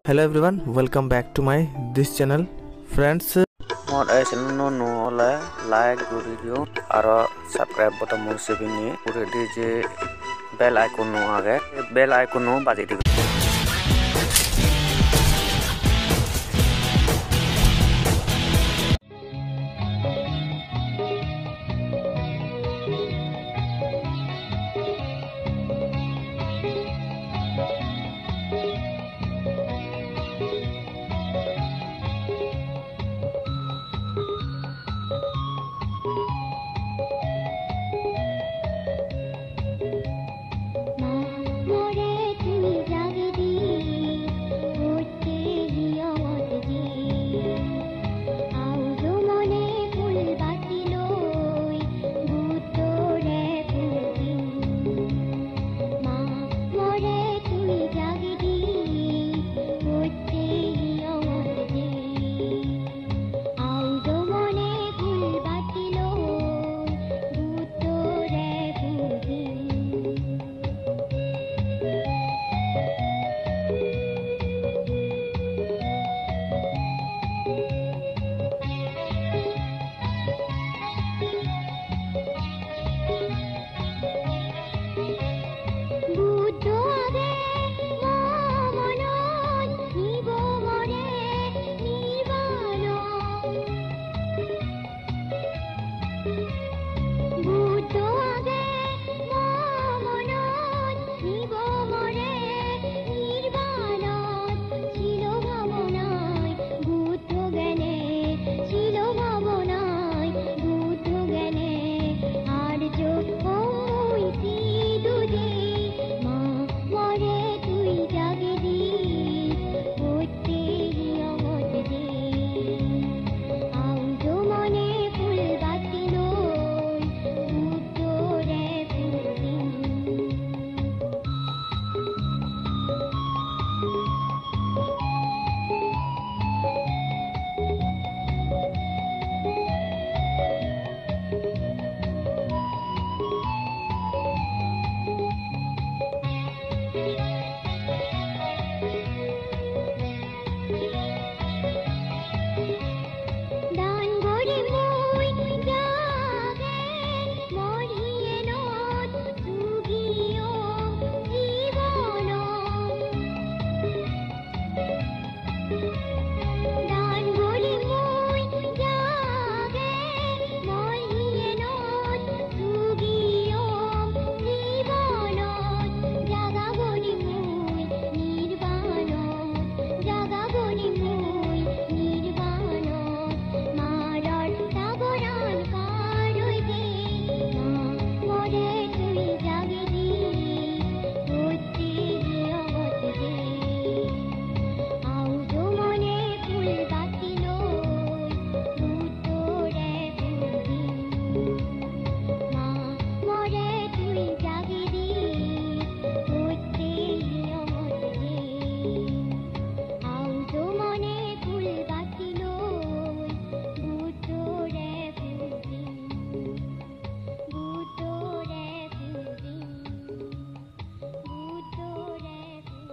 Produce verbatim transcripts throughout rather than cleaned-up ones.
Hello everyone, welcome back to my this channel, friends. Mor ei channel-uno ole like guri diyo, aro subscribe button-o sibini uguredi je bell icon-o age, bell icon-o baji dibe. Ma, more tui jagedi, utte hiyongot je. Aujo mone phul bati loi, Buddhore pujim. Ma, more tui jagedi, utte hiyongot je. Aujo mone phul bati loi, Buddhore pujim. Buddho age mo monot, nibo more nirbanot. Buddho age mo monot, nibo more nirbanot. Silo bhabonai Buddho gele, silo bhabonai Buddho gele, arjo oi sidu je. Ma, more tui jagedi, utte hiyongot je. Aujo mone phul bati loi, Buddhore pujim. Dan guri mui jage mor hiyenot sugi o jibonot. Dan guri mui jage mor hiyenot sugi o jibonot. Jaga guri mui nirbanot, jaga guri mui nirbanot. Marar sagoran par oi je, ma, more tui jagedi, utte hiyongot je. Aujo mone phul bati loi, Buddhore pujim. Ma, more tui jagedi, utte hiyongot je. Aujo mone phul bati loi, Buddhore pujim. Buddhore pujim. Buddhore pujim.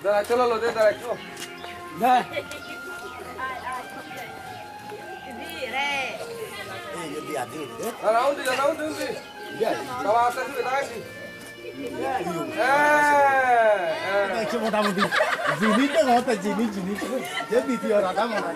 Dai, cholo, lo, de, dai, cholo. Dai. Dai, undi, dai, undi, undi. Dai. Baba, ase, dai, ase. Eh, eh. Ekko motamuti jinis to hote, jinis, jinis. Je ditiyo raga mone.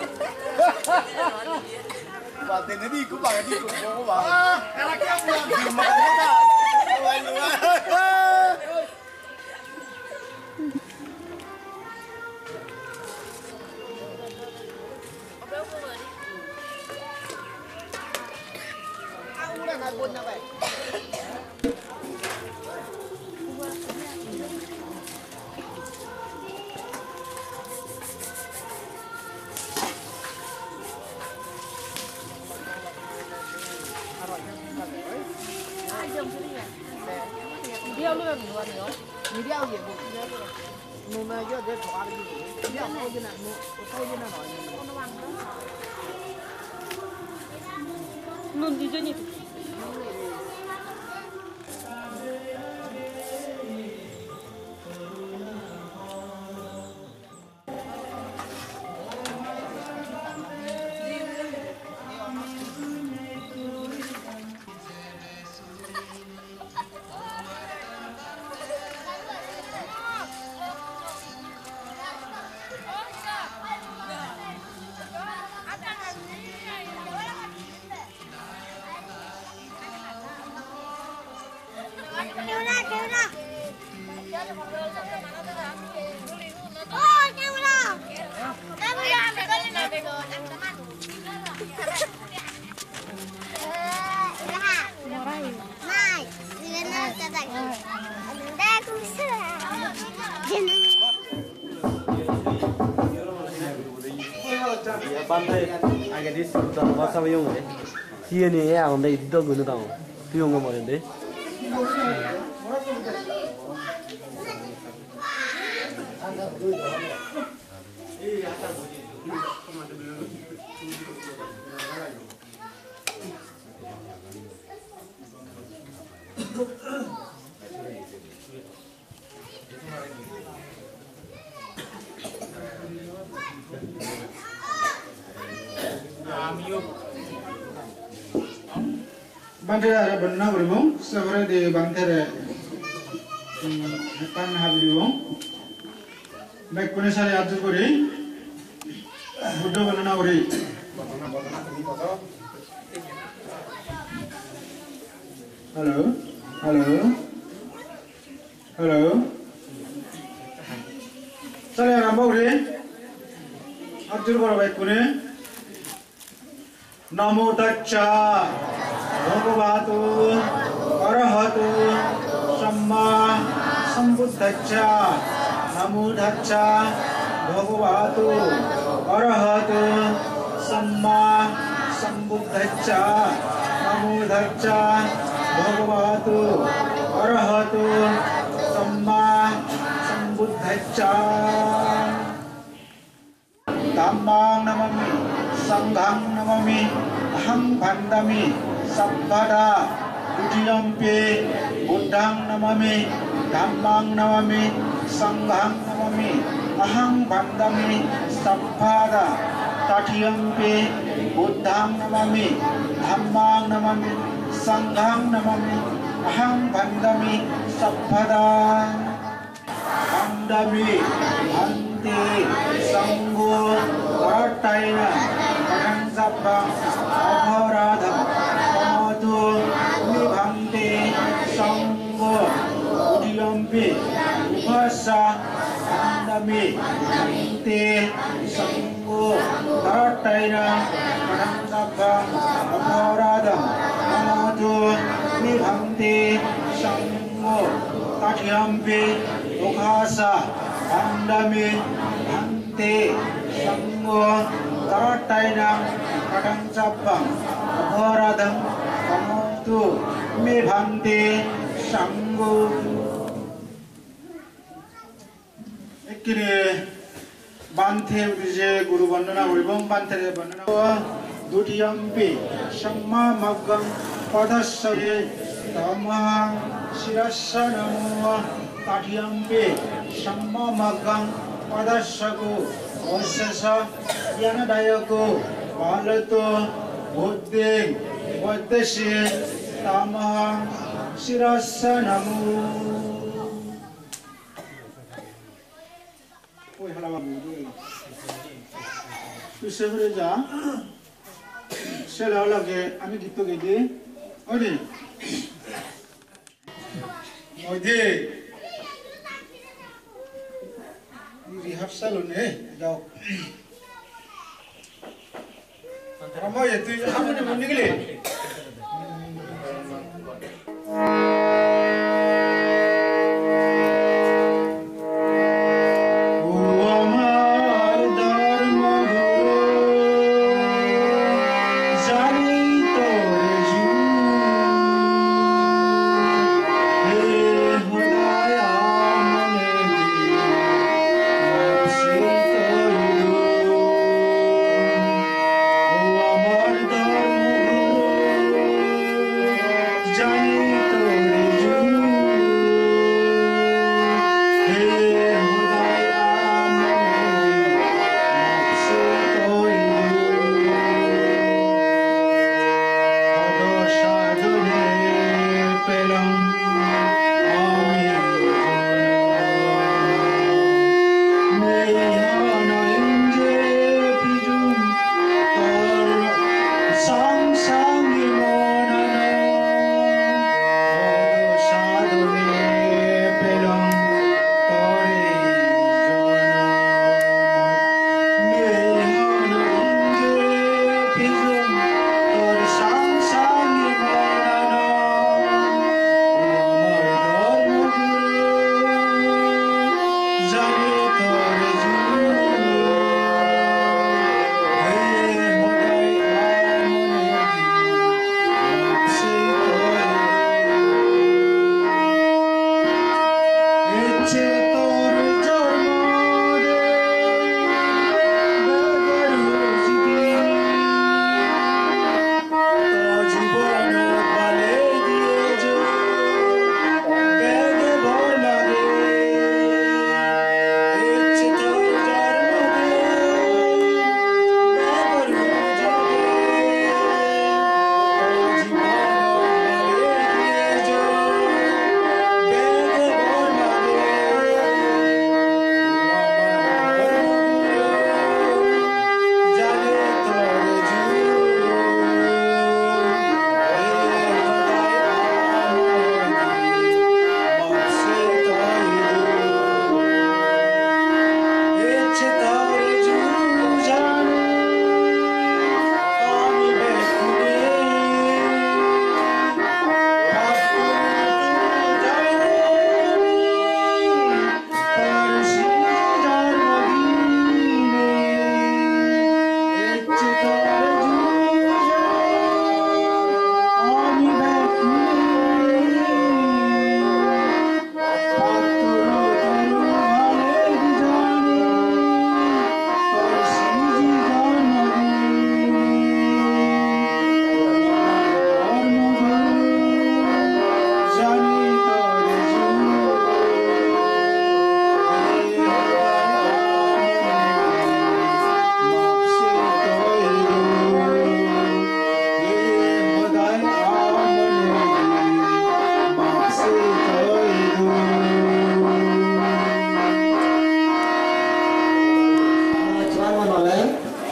Nun di jeni. Bhante, agedi siyeni agonde, idi dok guri no degong. Tuyonge more de. Bhante aro bondona guribong, se poredi bhantere, um, ekkan habi dibong. Bekkune sari at jur guri Buddho bondona guri. Hello, hello, hello. Sari arombo guri. At jur goro bekkune. Namo tassa bhagavato arahato samma sambuddhassa. Namo tassa bhagavato arahato samma sambuddhassa. Namo tassa bhagavato arahato samma sambuddhassa. Dhammang namami, sanghang namami, aham vandami sabbada. Dutiyampi buddhang namami, dhammang namami, sanghang namami, aham vandami sabbada. Tatiyampi buddhang namami, dhammang namami, sanghang namami, aham vandami sabbada. Vandami bhante sangho, taratthena kaṭhaṃ sabbaṃ aparādhaṃ khamatu me bhante sangho. Dutiyampi ugghassa vandami bhante sangho, taratthena kaṭhaṃ sabbaṃ aparādhaṃ khamatu me bhante sangho. Tatiyampi ugghassa vandami bhante sangho, taratthena kaṭhaṃ sabbaṃ aparādhaṃ khamatu me bhante sangho. Ekkene bhante udije guru bondona guribong, bhantere bondona. Dutiyampi sammamaggaṃ padassake, tamahaṃ sirasā namo. Tatiyampi sammamaggaṃ padassako, osesa yanadayako, palato buddhiṃ vadesi, tamahaṃ sirasā namo. Oi, hala babu, oi. Pise hure ja. Sela lage ami gitto gei di. Oi di. Oi di. Rehearsal hone, jao. Amo ye tui amo ne nigile.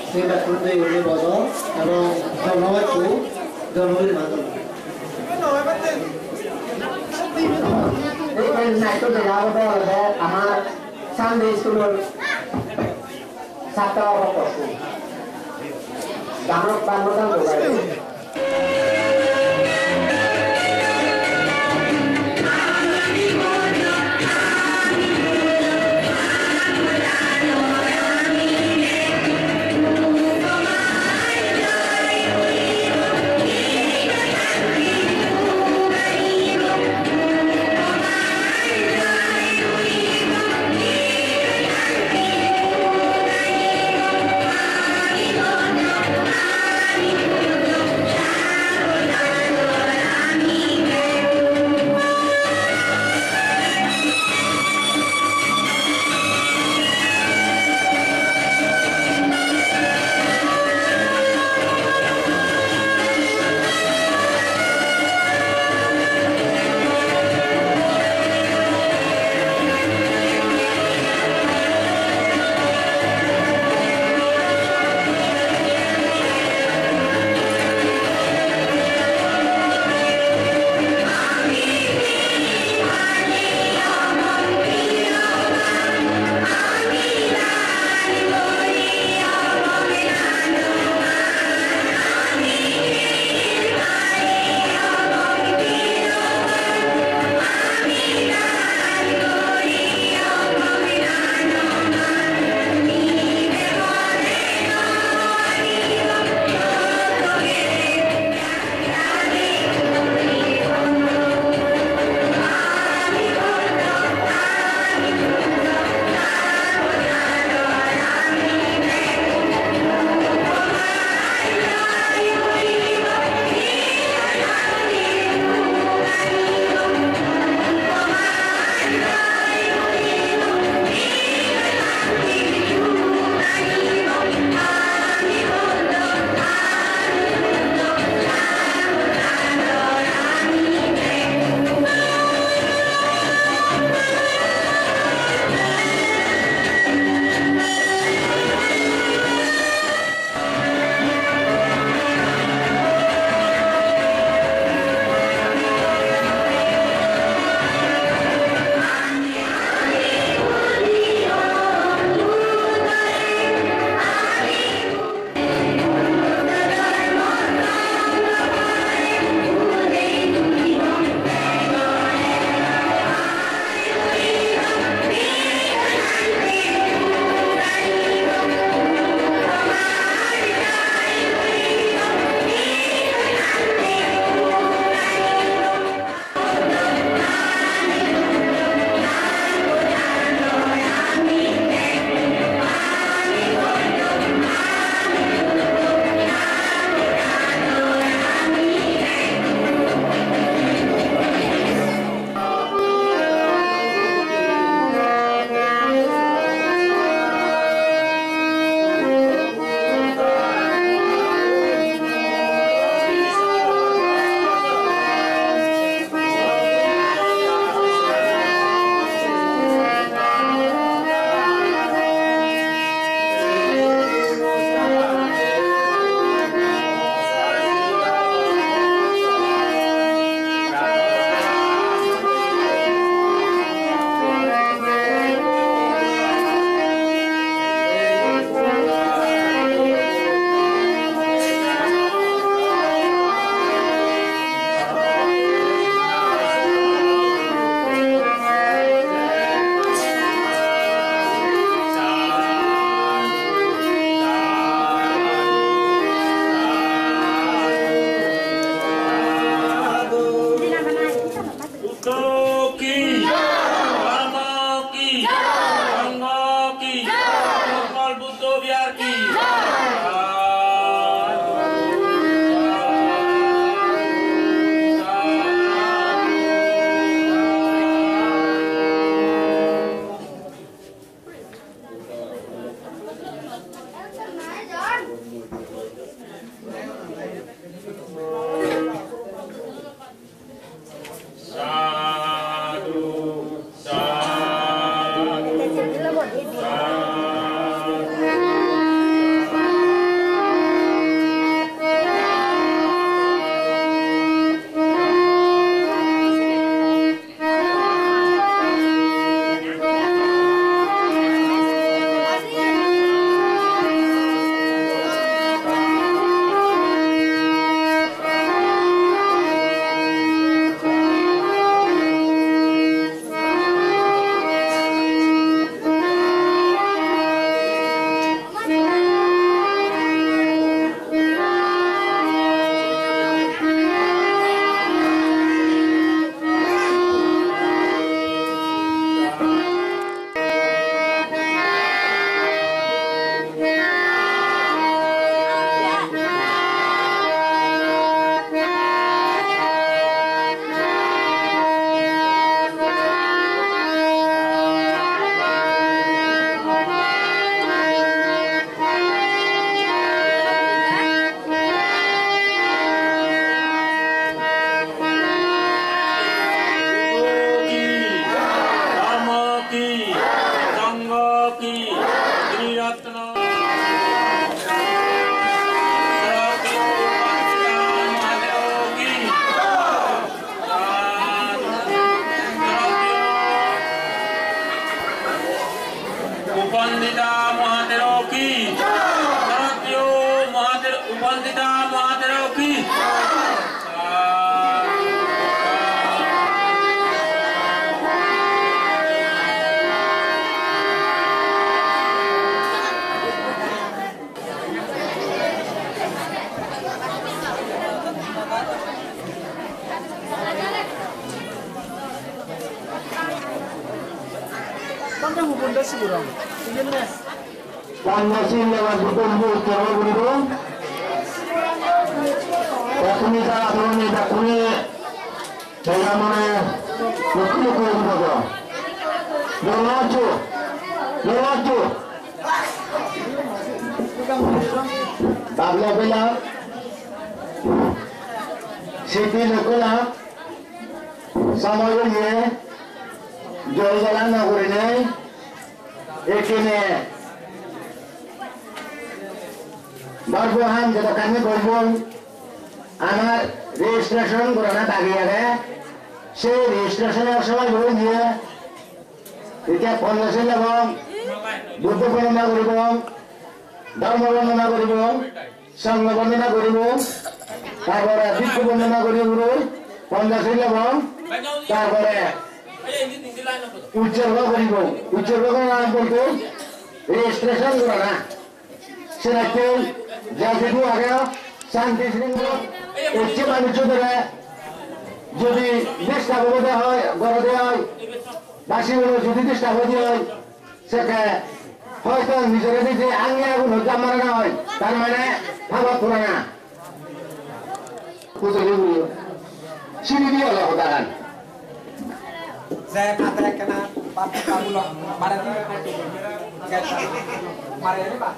Sri Bakundi Uni Bodo, ebong Dhormo Bachu, Dhormo Uni Bodo. Ei, ei, naitto dega obo olode amar Sunday School-or satro pokko. Damok bangor dam dogai. Sita Mata ki. Panchashil leba Buddho purbo utsorgo guribo. Bekkune jara agon, bekkune jara mane lukku lukku guri bojo. Jolo hoccho, jolo hoccho. Babla bela, siti lokola, somoy oye, jol jala no gurinei, ekkene barbo han jodokkani boibong, amar registration gorana bagi age, sei registration-or somoy oye, Ecche Panchashil lobong, Buddho bondona guribong, Dharma bondona guribong, Sangha bondona guribong, tar pore Bhikkhu bondona guribong, Panchashil lobong, tar pore utsorgo guribong. Utsorgo gorana bolte registration gorana. Senakke ja sidu age santi sringkhola ecche manuccho dore jodi disturb obode oi, gorode oi, ba sigun jodi disturb ode oi, sekke hoito nijore nije angi agun hojja marana oi, tar mane pabot porana. Hojoli guriyo. Sini diye olo hodagan. Je patre kena pap pabulo mare di. Mare di ba.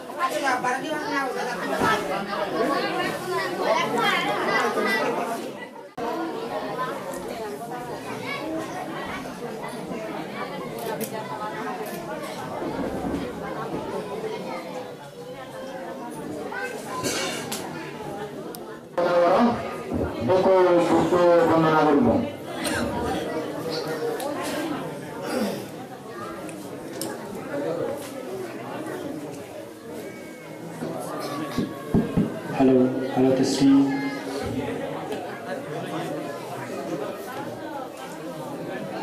Bhikku, bhikku bondona guribo. Hello, hello, testing.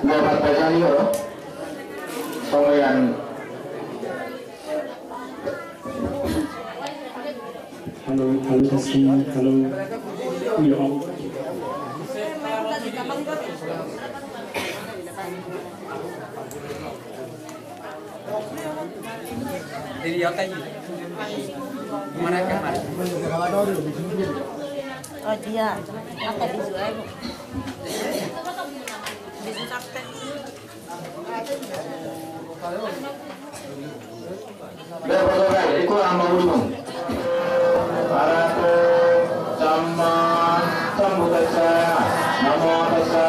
Hello, hello, testing. Hello, hello, testing, hello. Yo. Oh, dia. Apa di jual? Bisa sampai. Bebododai, ikko arambho guribong. Arahato samma sambuddhassa, namo tassa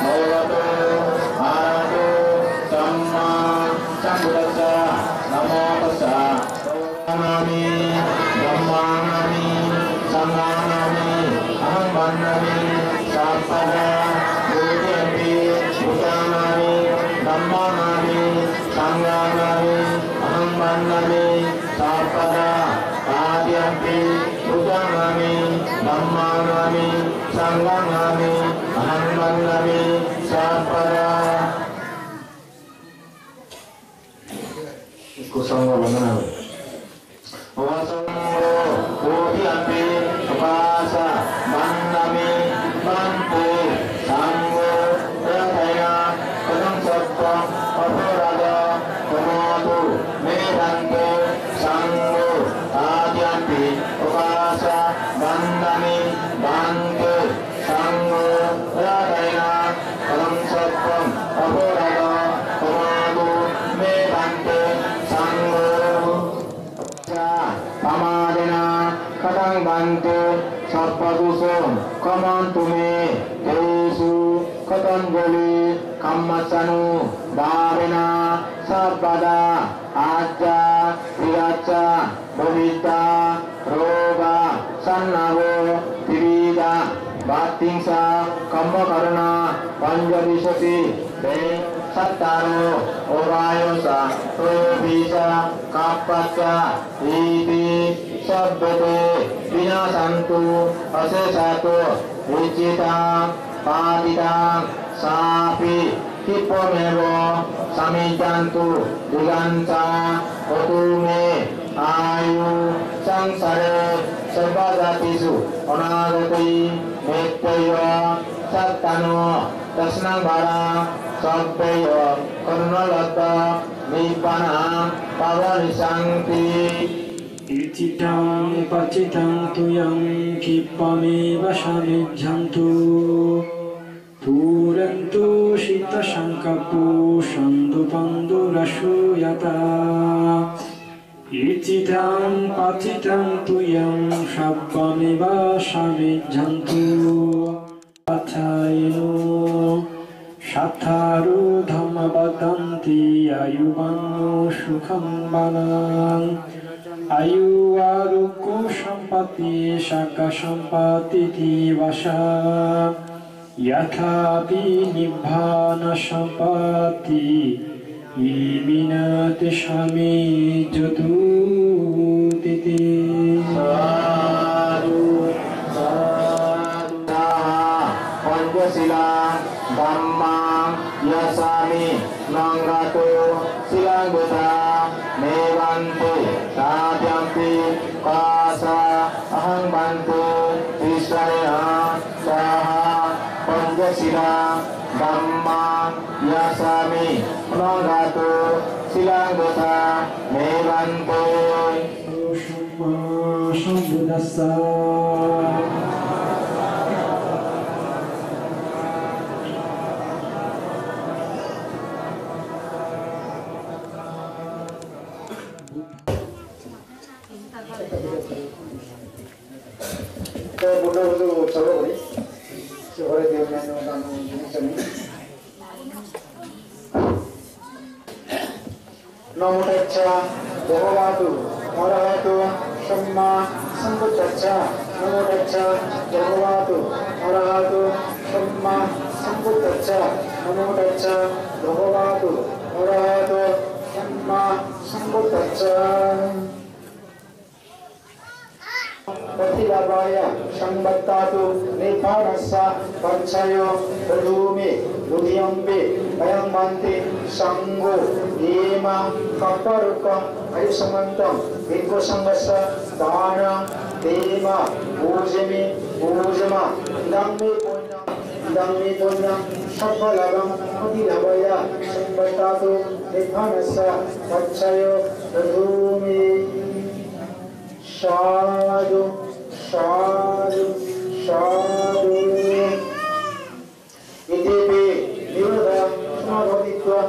bhagavato arahato samma sambuddhassa, namo tassa. Namami, dhammamami, sanghamami, aham vandami, sabbadā, dutiyampi, buddhaṃ namami, dhammaṃ namami, saṅghaṃ namami, aham vandami, sabbadā, tatiyampi, buddhaṃ namami, dhammaṃ namami, saṅghaṃ namami, aham vandami, sabbadā. Ikko sangha bondona guri. Vasangho dutiyampi okāsa vandami bhante. Sangho ratena kataṃ sabbaṃ aparādhaṃ khamatu me bhante. Sangho tatiyampi okāsa vandami bhante. Sangho ratena kataṃ sabbaṃ aparādhaṃ khamatu me bhante. Sangho pamādena kataṃ bhante sabbadosaṃ khamantu me. Tesu katanjali kammassānubhāvena sabbadā ajja tiraccha bhavitvā rogā sannāgo tividha bhattiṃsa kammakarana pañcavīsati te Sattaro, obhayassa, toyobhi ca, kappassa, iti, sabbe te, vinasantu, asesato, icchitaṃ, patthitaṃ, sāpi, khippameva, samijjhantu, dighaṃ ca, hotu me, āyu, saṃsare, sabbajātisu, anāgati, metteyya, sattano, tasmaṃ varaṃ, sabbeyo, karuṇā labda, nibbānaṃ, pavanissanti. Icchitaṃ patthitaṃ tuyhaṃ khippameva samijjhantu. Pūrentu cittasaṅkappo santo paṇḍurasūyataṃ. Icchitaṃ patthitaṃ tuyhaṃ sabbameva samijjhantu. Pacāyino cattāro dhammā vaḍḍhanti āyu vaṇṇo sukhaṃ balaṃ. Āyu ārogyo sampatti sagga sampatti ca vajjā yathāpi nibbāna sampatti iminā te samijjhatūti. Sādhu, sādhu. Pañcasīlaṃ dhammaṃ yācāmi, naṅghatha sīlaṃ detha me bhante, tatiyampi ukāsa ahaṃ bhante tisaraṇena saha pañcasīlaṃ dhammaṃ yācāmi, naṅghatha sīlaṃ detha me bhante. Sammāsambuddhassa. Te Buddho Pujo utsabo guri. Se pore diye onyanno onyanno jinis ami. Namo tassa bhagavato arahato sammāsambuddhassa. Namo tassa bhagavato arahato sammāsambuddhassa. Namo tassa bhagavato arahato sammāsambuddhassa. Paṭirābhāya saṃvattatu nibbānassa paccayo hotu me. Dutiyampi mayaṃ bhante saṅgho yena kapparukkhaṃ āyusmantaṃ bhikkhusaṅghassa dānaṃ dema pūjemi pūjema. Idaṃ me puññaṃ, idaṃ me puññaṃ sabbalābhaṃ paṭirābhāya saṃvattatu nibbānassa paccayo hotu me. Sādhu, sādhu, sādhu. Itepi nirodha samāpatti uṭṭhahitvā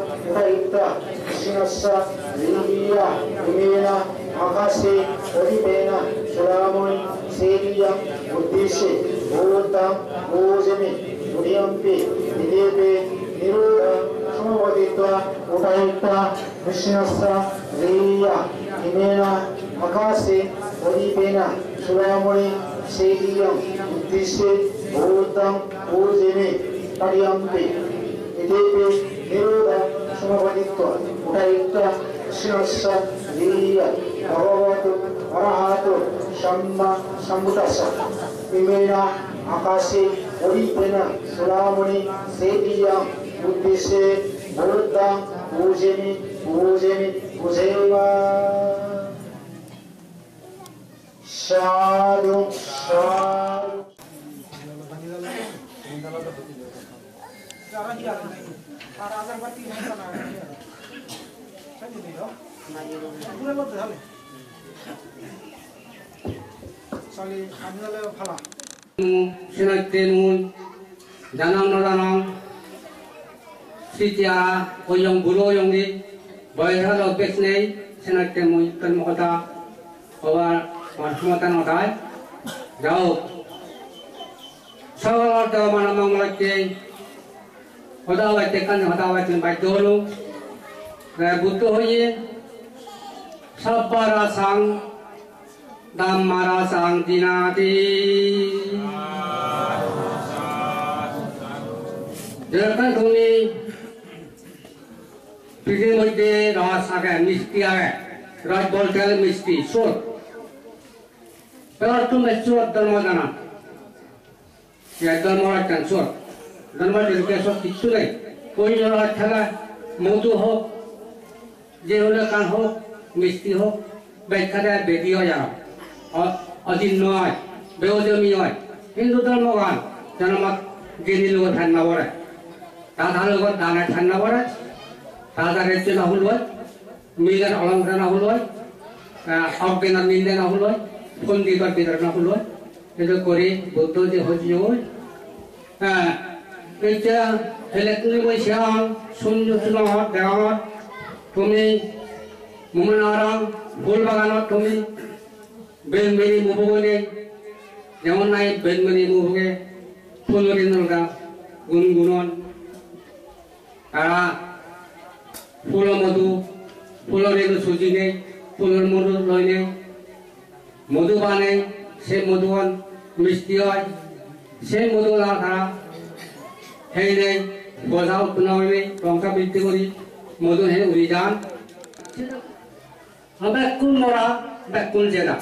dakkhiṇassa riyā imena ākāse padīpena chūṇamuni siriyaṃ uddisye buddhaṃ pūjemi. Dutiyampi itepi nirodha samāpatti uṭṭhahitvā dakkhiṇassa riyā imena ākāse padīpena chūṇamuni siriyaṃ uddisye buddhaṃ pūjemi. Tatiyampi itepi nirodha samāpatti uṭṭhahitvā dakkhiṇassa riyā bhagavato arahato sammāsambuddhassa imena ākāse padīpena chūṇamuni siriyaṃ uddisye buddhaṃ pūjemi pūjemi pūjema. Sādhu, sādhu. Senotte mui janong no janong, sijja oyong, buro oyong de, boyos aro bej nei, senotte mui ekkan hoda hobar mor somota no thai. Jahok, sogolor to mano mongol hotte, hoda hobatte ekkan hoda hobatte baddho olung. Buddho hoye, sabba rasaṃ dhamma rasaṃ jinati. Jotokkon tumi Age misti age, roj bolte gele misti, sot. Pure to me sot dhormo jana. Ye dhormo ekkan sot. Dhormo jirke sot kichu nei. Koi jora thala, modhu hok, je hole kan hok, misti hok, bekkade bedi oi jana. O-, ojinno oi, beojomi oi. Hindu dhormo gan, jana mat gini logo thanna bore. Ta dhalo go dane thanna bore. Ta dhare jena huloi. Milen olongkar na huloi, ah, oggenar ninde na huloi, pondit oggenar na huloi, edo gori Buddho je hojiyoi, ah, eja helekni boi siang, sunju sunor deor, tumi mumuna orang, phul baganot tumi, ben beni mubugo nei, jemon nai ben beni mubuge, phulori nolga, gungunon, Tara phulo modu, phulo relu sujinei, phulor modu loinei, modu banei, se moduan misti oi, se moduan tara heinei, boja utponno oinei, bongso briddhi guri, modu hei uri jan. Bekkun mora, bekkun jeda.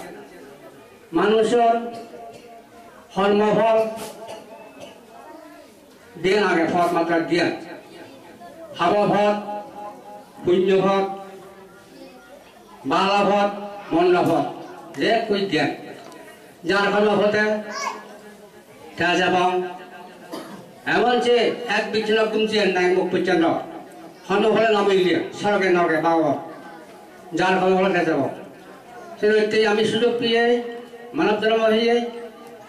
Manujor hormo phol diyen age, phol matro diyen. Pabo phol, punyo phol, bala phol, mondo phol, je ekku diyen. Jar hormo phote te jebong. Emon je ek bichonot ghum jiyen nai muk pojjonto. Hono phole no mile, sorge norge babo. Jar hormo phole te jebong. Senotte ami sujog peye, manob dhormo peye,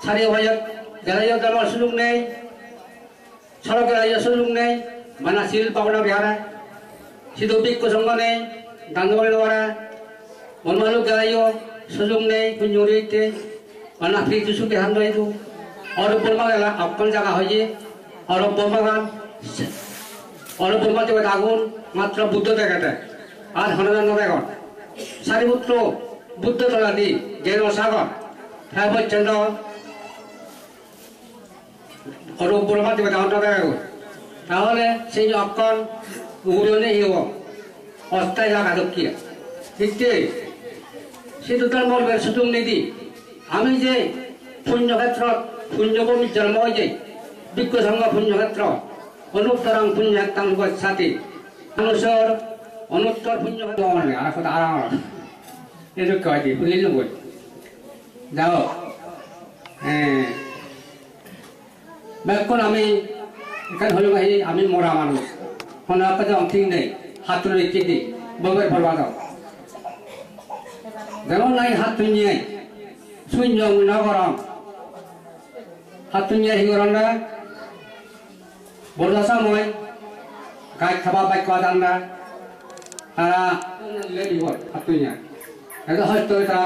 sari peyot geleyo dhormor sujog nei, sorge geleyo sujog nei, bana sil bhabona bihare, sidu bhikkhu songho nei, dan gori no pare, Borma lok geleyo sujog nei, punyo guri utte, bana priti sukhi hando idu. Orup Borma gela okkon jaga hoye, Orup Borma gan, Orup Borma debota agon, matro Buddho degede, ar hono jon no degon. Sariputro Buddho toledi, jeno sagor, te pojjonto Orup Borma debota hon no degegoi. Tahole sei okkon ugure ole hi obo? Osthayi laga dokke. Hitte? Sidu dhormor ber sujog nei di. Ami je punyo khetrot, punyo bhumit jonmo oye, bhikkhu songho punyo khetro, onuttorang punyo khetrang logosati. Manujor onuttor punyo khetro mane, ar hoda aram. Edokke hoide, bujillo goi. Jao. Eh. Bekkun ami ekkan hoyong ahi, ami mora manuj. Hono ekka jong thik nei, hattun ikkiti, bober porba dok. Jemon nahi hattun niye, sunjong no gorong. Hattun niye hi goron na? Borja somoy gaj haba baj haba dan na. Tara le bibot hattun niye. Edo hosto ta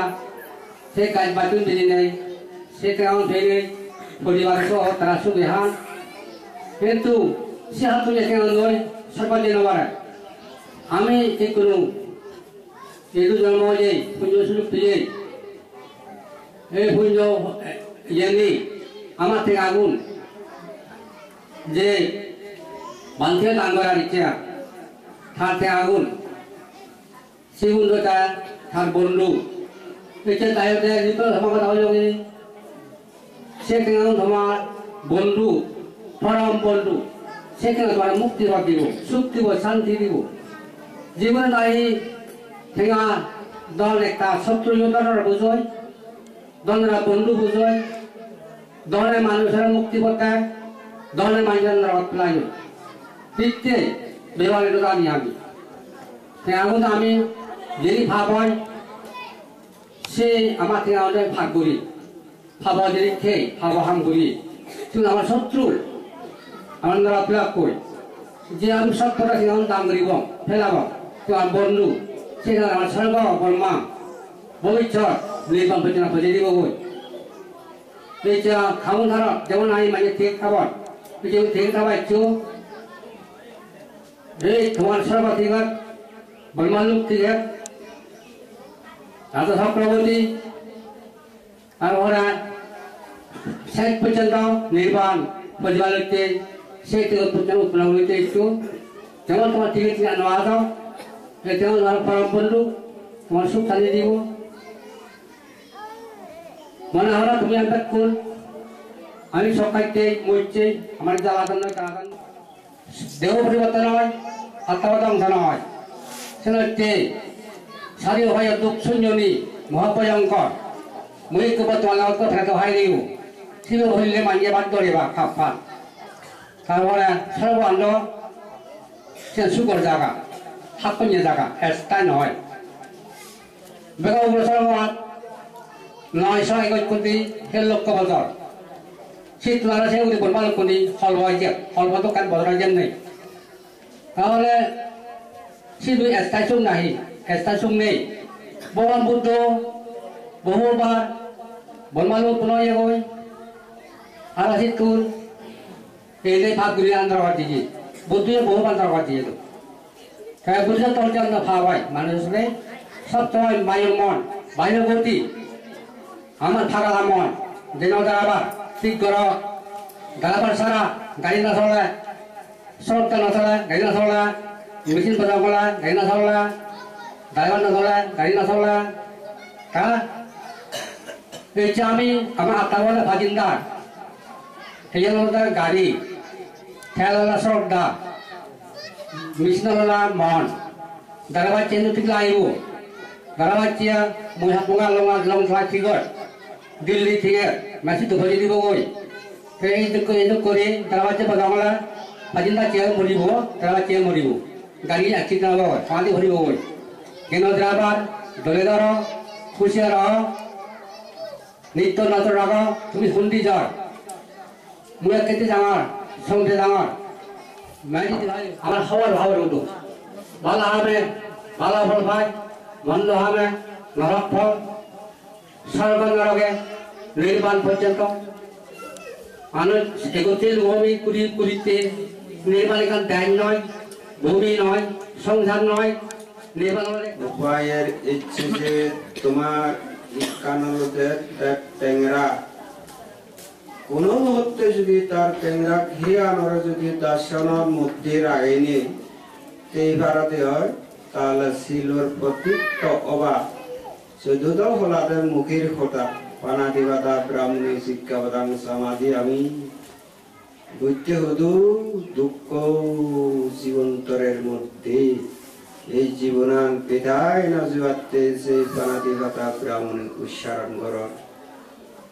Se gaj battun bejinei, se tengaun peinei, poribar soh tara sugi han. Hintu se hattun je tengaun loi sorbat jei no pare. Ami ikkunu idu jonmo oyei, punyo sujog peyei. Ei punyo, eh, iyeni ama tengagun je bhante dan gorar icche, tar tengagun Sigun do ta tar bondhu. Ecche tayo de jito sama hoda hoyonge. Se tengan tomar bondhu, porom bondhu. Se tengan tomar mukti dibo, suk dibo, santi dibo. Jibone nahi tenga don ekta sotru yo don bujoi. Dhonore bondhu bujoi, dhone manujore mukti pot de, dhone manujore norok pelai. Hitte bebani dodani ami. Te agun ami jeni pap oi, se ama te agun pap guri. Pap jeni thei, pap ham guri. Tun ama sotru, ama norok pelak koi. Je ami sot pota te agun dam guribong, pelabong. Te ama bondhu, se ama sorgo, Borma. Bobisot nirban pojjonto pojei dibogoi. Ei je hamun harot, jemon ami manje thik thabor, ei je thik thabar icchu, ei tomar sorbo thigot, Borma lok thigot, Raja Chakraborty, ar ora sej pojjonto nirban pojibalotte, sej thigot pojjonto utponno oite icchu, jemon tomar thigot thigot no ajo, Ete amar param bondhu, tomar suk tani dibo. Mone hora tumi ambekkun, ami sokkatte mojje, amar jala don noi, jala don. Deho poriborton noi, atma dhongso noi. Senotte sari hoye duk sunyoni, mohabhoyongkor. Mui ekku bottomane otto pheto hai dibo. Sibe hoile manje bad doriba, khap khap. Tar pore sorgo ando se sugor jaga, hakkonye jaga, esthai noi. Bego ugure sorgo mat noi so egoj koti her lokko bojor. Sit mara se ugure borma lokkoni holpo ejek, holpo dokkan bojor ejem nei. Tahole sidu esthai suk nahi, esthai suk nei. Bhogoban Buddho bohubar borma lok puno yegoi. Aro sittun Ei je pap guri andar gor diye, Buddho ye bohu andar gor diye to. Te Buddho tol janna pap oi, manuj ne sob somoy mayo mon, mayo goti. Amar phagala mon, jeno darabar, thik goro, darabar sara, gari no sole, sorot no sole, gari no sole, machine bojong gole, gari no sole, driver no sole, gari no sole. Ta Ei je ami ama atma bole bajinda, heyan olode gari, tel olode sroddha, machine olode mon, dara bacche hintu thik lagibo, dara bacche mui hap munga longa long thai thik oi, Delhi thik oi, masi to bhori dibo goi. Te ei duk, ei duk guri dara bacche bodong ole, bajinda che moribo, dara bacche moribo. Gari accident obo, pani bhoribo goi. Keno driver, dole doro, husiar oho, nitto nojor rago, tumi hundi jor. Mui ekkete jangor, songte jangor. Meri di bhai, amar hobor hobor udu. Bala hame, bala phol pai, mondo hame, norok phol. Sorgo noroge nirban porjonto manuj egotil bhumi kuri kurite nirban ekkan dej noi, bhumi noi, songsar noi, nirban ole upayer icche je tomar ekkan olode tek tengra. Kono muhurte jodi tar tengra hiyanore jodi darshanor moddhe ragene tei parade oi, tale silor potitto oba. Suddo do holade mukhir hoda, panatipata brahmone sikkhapadang samadiyami. Buddho hudu dukkho jibontorer moddhe, ei jibonan bidai no jibatte sei panatipata brahmone uchcharon goron.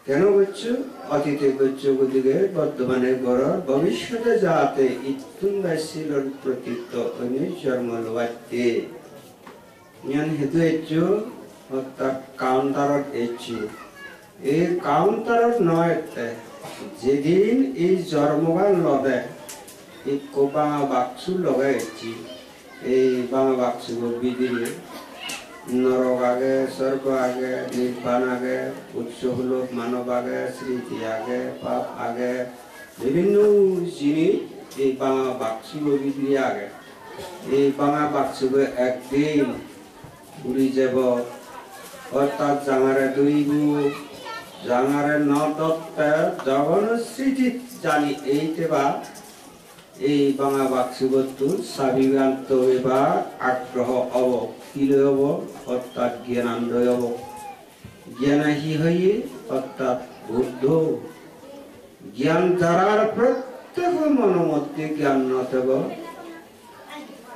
Keno goccho? Otite goccho, godige bortomane goror, bobissote jate ittun bai silor protitto onyo jormo lobatte. Iyan hedu eccho, orthat counterot eccho. Ei counterot noi ette, jedin ei jormogan lode, ikko banga baksu loge ecchi. Ei banga baksubo bidire norok age, sorgo age, nirban age, uccho hulok manob age, sriti age, pap age, bibinno jinis ei banga baksubo bidire age. Ei banga baksubo ekdin uri jebo, ortat jangare duribo, jangare no dotte jogon sritit jani ei teba, ei banga baksubottun sabigan togebar aggroho obo, hiloi obo, ortat gyanandoi obo. Gyana hi hoye? Ortat Buddho. Gyan jarar prottek mono moddhe gyan no thebo.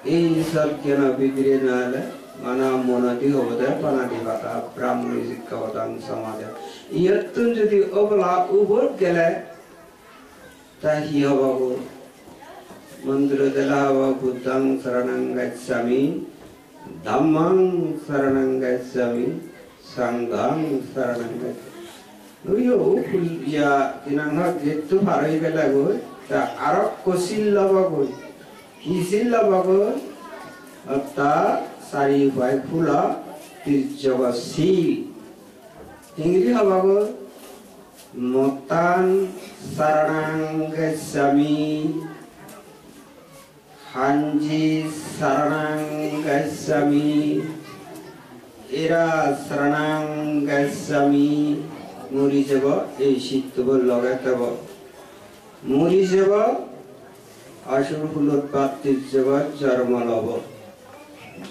Ei sat gyano bidire no ele, mana monodi obode panatipata brahmone sikkhapadang samadiyami. Iyottun jodi obola ubot gele, ta hi hobo go? Mondiro dela hobo, Buddhang saranang gacchami, Dhammang saranang gacchami, Sanghang saranang gacchami. Uyo, ya, tinang ha getto par oi gele goi, ta arokko sil lobo goi. Hi sil lobo goi? Orthat sari pai phulo tirjogo sil. Hingiri hobo goi? Mottan saranang gacchami, hanji saranang gacchami, era saranang gacchami. Muri jebo, ei sittubo loge tebo. Muri jebo, asur hulot battir jebo, jormo lobo.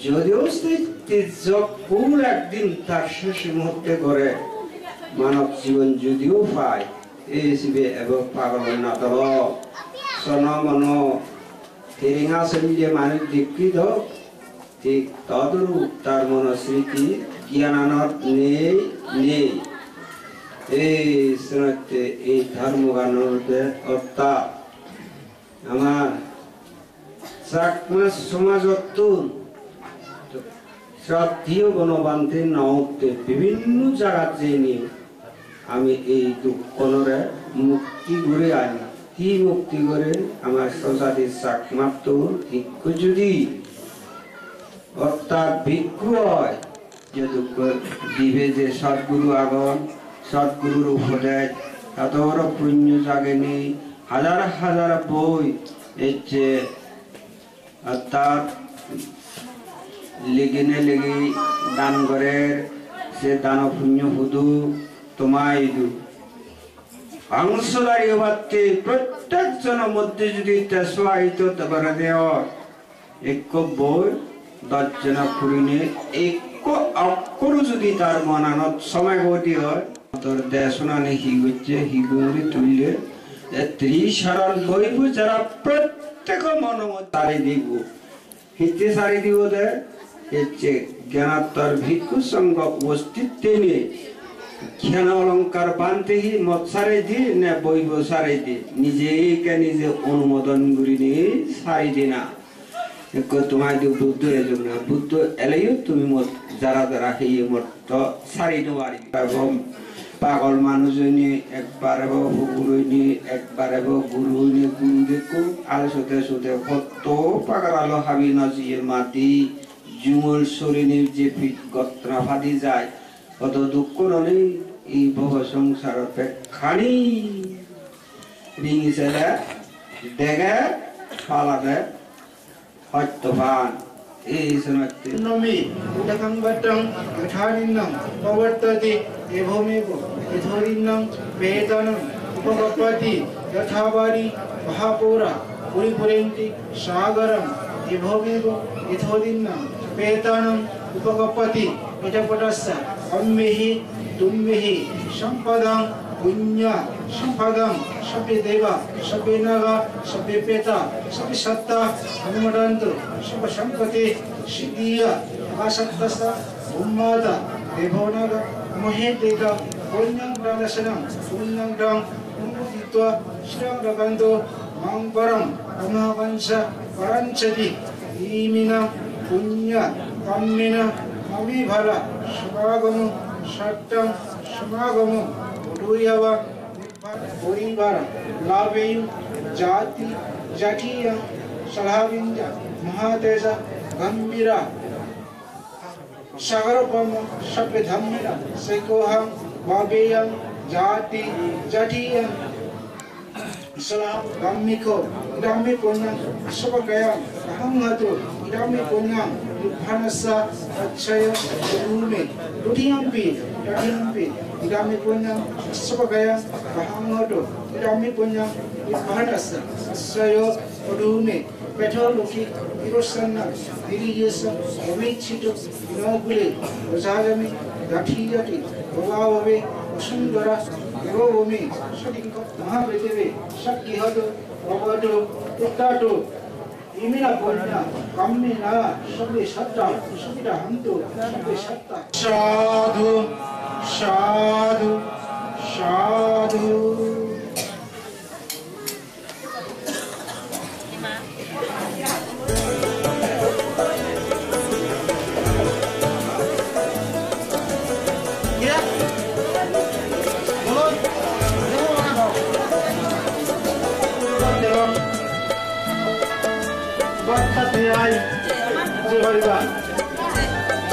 যদিও সেই তীর্যক ভুল একদিন তার শেষ মুহূর্তে করে, মানব জীবন যদিও পায়, এই জীবে এবং পাগল না তল, সন মন, হিরিঙা সঞ্জে মানুষ দীক্ষিত, ঠিক তদরূপ তার মনস্মৃতি জ্ঞানানর নেই, নেই। এই শ্রেণীতে এই ধর্মগানর মধ্যে অর্থাৎ আমার চাকমা সমাজত্ত শ্রদ্ধেয় গণবান্ধে নওতে বিভিন্ন জায়গাত যেইনি আমি এই দুঃখনরে মুক্তি করে আনি। কি মুক্তি করে? আমার স্বজাতি চাকমাত্ত ভিক্ষু যদি অর্থাৎ ভিক্ষু হয়, যে দুঃখ দিবে যে সদ্গুরু আগমন, সদ্গুরুর উপদেশ, এত বড় পুণ্য জাগেনি, হাজার হাজার বই এসছে, অর্থাৎ লিগিনে লিগি দান করের, সে দান পুণ্য হুদু তোমায় দু। অংশধারী হবাতে প্রত্যেক জনের মধ্যে যদি তেসোয়াহিত করে দেওয়া, একো বই দশ জনা পুরিনে একো অক্ষর যদি তার মনানত সময় গতি হয়, তোর দেশনানি হি হচ্ছে, হি গুমরি তুললে, এ ত্রিসারণ বইব যারা প্রত্যেক মনোমত তারে দিব। হিতে সারি দিব দে, এচ্ছে জ্ঞানাত্তর ভিক্ষু সংঘ উপস্থিত তেনে জ্ঞান অলংকার বানতে হি মত সারে দি, নে বইব সারে দি, নিজে কে নিজে অনুমোদন করি নি সারি দি না। একো তোমায় দি বুদ্ধ এলো না, বুদ্ধ এলেও তুমি মত যারা যারা হেয়ে মত তো সারি দেওয়ারি। এবং পাগল মানুষ হইনি, একবার এব হুকুর হইনি, একবার এব গুরু হইনি, গুরু দেখো, আলো সোতে সোতে কত পাগল আলো হাবি নজিয়ে মাতি, জুমল সরিনি যে পিঠ গত্রা ফাদি যায়, কত দুঃখ ননি এই ভব সংসার পেখানি রিঙি সেলে দেগে পালাবে হত্যবান। এই শোনাচ্ছি। নমি উদকং বদ্ধং যথা নিম্নং প্রবর্ততি এবমেব যথোদিন্নং পেতানং উপকপতি যথা বারি মহাপৌরা পরিপুরেন্তি সাগরম এবমেব যথোদিন্নং পেতানং উপকপতি। এতপটস্য অম্বিহি তুম্বিহি সম্পদং পুণ্য সম্পদং সব্বে দেবা সব্বে নাগা সব্বে পেতা সব্বে সত্তা অনুমোদন্ত সব্ব সম্পত্তি সিদ্ধিয়া আকাশত্তস্য ভূম্মাতা দেবো নাগা মহেদ্যেতা পুণ্যং দানসনং পুণ্যং দং অনুমোদিত্বা শিরং রক্ষন্ত মং পরং ব্রহ্মবংশ পরঞ্চতি। ইমিনা পুণ্য কম্মিনা মমি ফল সমাগম সত্তম সমাগম উদুয়াবা নিব্বান পরিবার লাভেয়ু জাতি জাতীয় সলাভিঞ্জ মহাতেজ গম্ভীরা সাগরোপম সব্বে ধম্মেন সেকোহং ভাবেয়ং জাতি জাতীয় সলাম গাম্মিকো ইদাম্মি পুণ্যং সবকয়ং অহং হতু ইদাম্মি পুণ্যং নিব্বানস্য আশ্রয় অধুমে। দুতিয়ম্পি তৃতীয়ম্পি ইদাম্মি পুণ্যং সবকয়ং অহং হতু ইদাম্মি পুণ্যং নিব্বানস্য আশ্রয় অধুমে। পেঠো লোকে ইরোসন্না গিরিগেশ অবিচ্ছিত বিনয়কুলে প্রজাগামী দাঠিয়াতি প্রভাবে অসুন্দরা দেবভূমি সদিঙ্ক মহাপৃথিবী সক্রিহত অবত উত্তাত ইমিনা পুণ্য কাম্মিনা সবে সত্তা সুবিধা হন্তু সবে সত্তা। সাধু সাধু সাধু।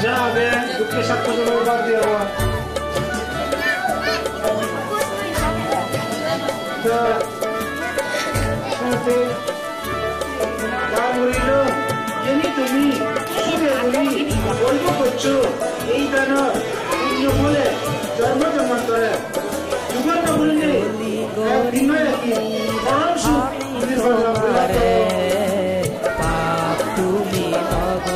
যা হবে, দুঃখের সাথে বাদ দিয়ে হওয়া। তার বলিল, যিনি তুমি সুখে বলি অল্প করছো, এই দানর পুণ্য ফলে জন্ম জন্মান্তরে যুগল না বললে এক দিন নয় একদিন পরম সুখ তুমি ভোগ করবে। পাপ তুমি ভব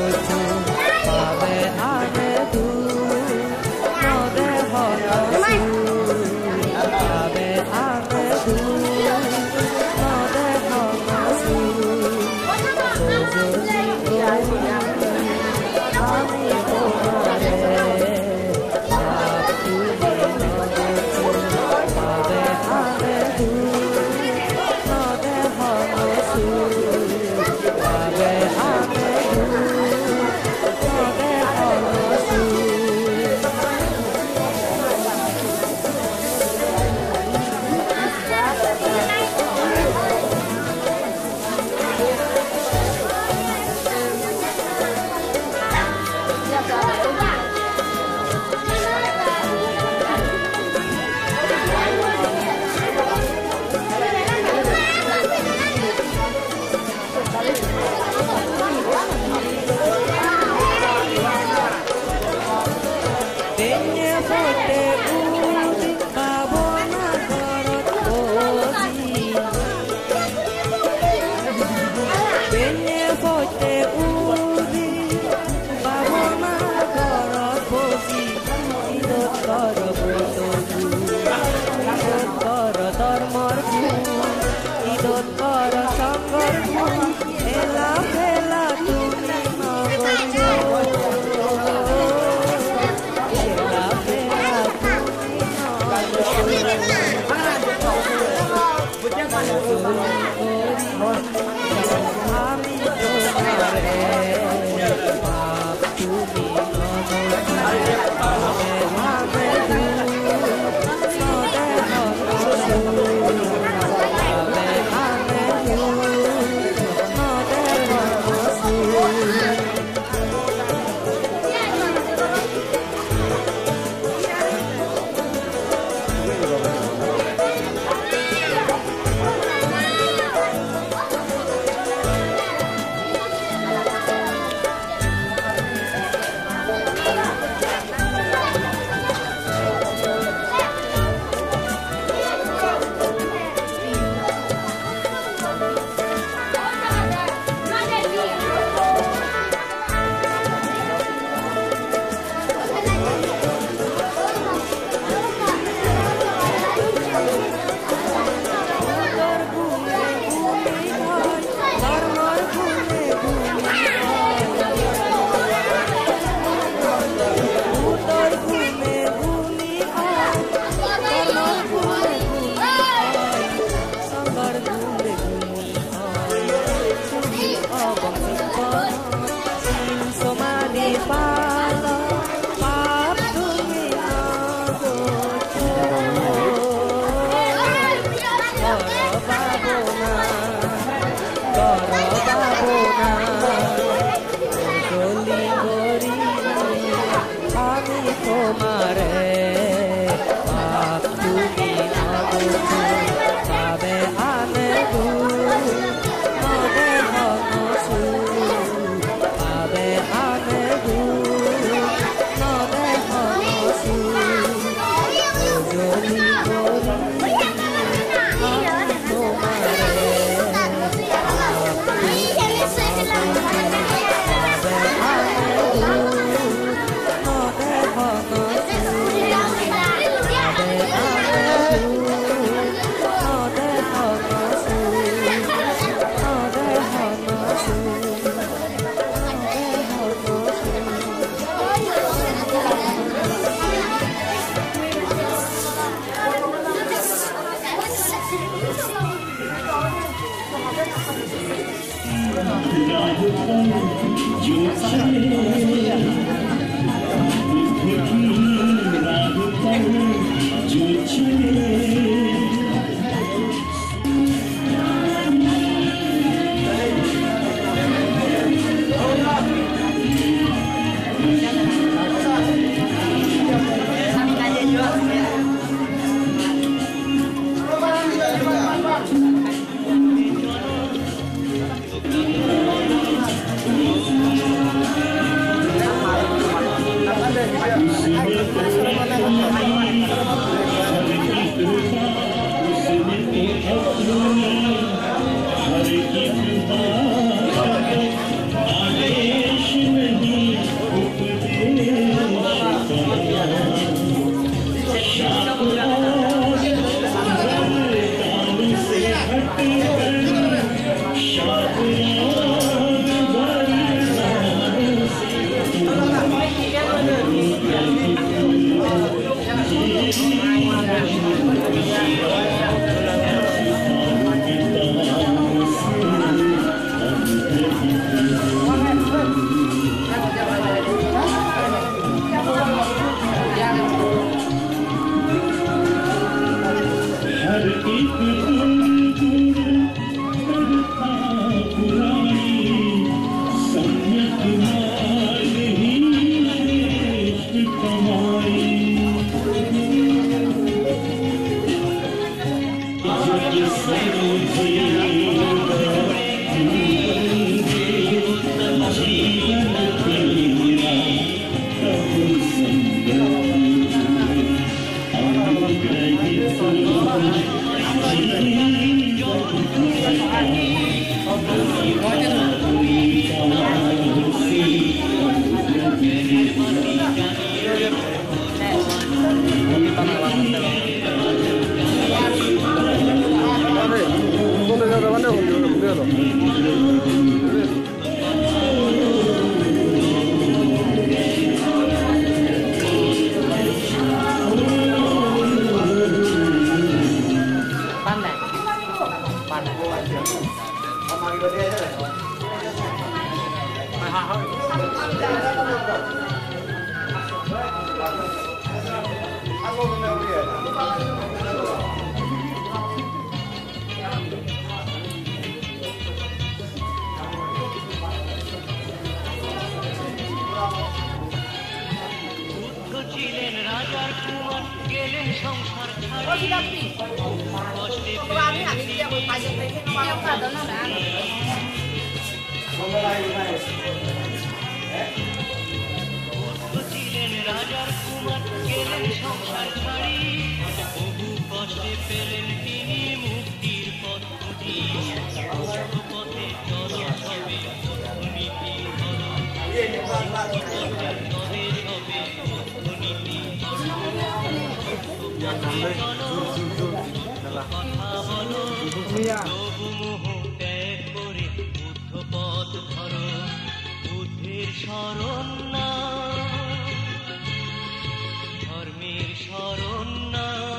বুদ্ধ ছিলেন রাজার কুমার, গেলেন সংসার ছাড়ি। কষ্টে পেলেন তিনি। বুদ্ধ ছিলেন রাজার কুমার, গেলেন সংসার ছাড়ি। বহু কষ্টে পেলেন তিনি মুক্তির পথ খুঁজি। সত্য পথে চলো সবে, দুর্নীতি করো। তবে সবে দুর্নীতি করো। সত্য পথে চলো, কথা বলো। লোভ মোহ ত্যাগ করে বুদ্ধ পথ ধরো। বুদ্ধের শরণ নাও, ধর্মের শরণ নাও।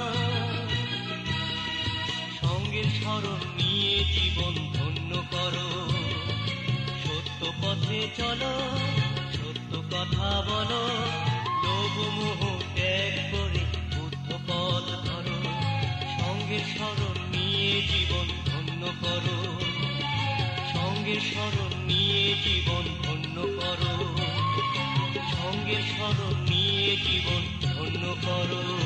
সঙ্গের শরণ নিয়ে জীবন ধন্য করো। সত্য পথে চলো, সত্য কথা বলো। লোভ মোহ ত্যাগ করে বুদ্ধ পথ ধরো। সঙ্গের শরণ নিয়ে জীবন ধন্য করো। সঙ্গের শরণ নিয়ে জীবন ধন্য করো। সঙ্গের শরণ নিয়ে জীবন ধন্য করো।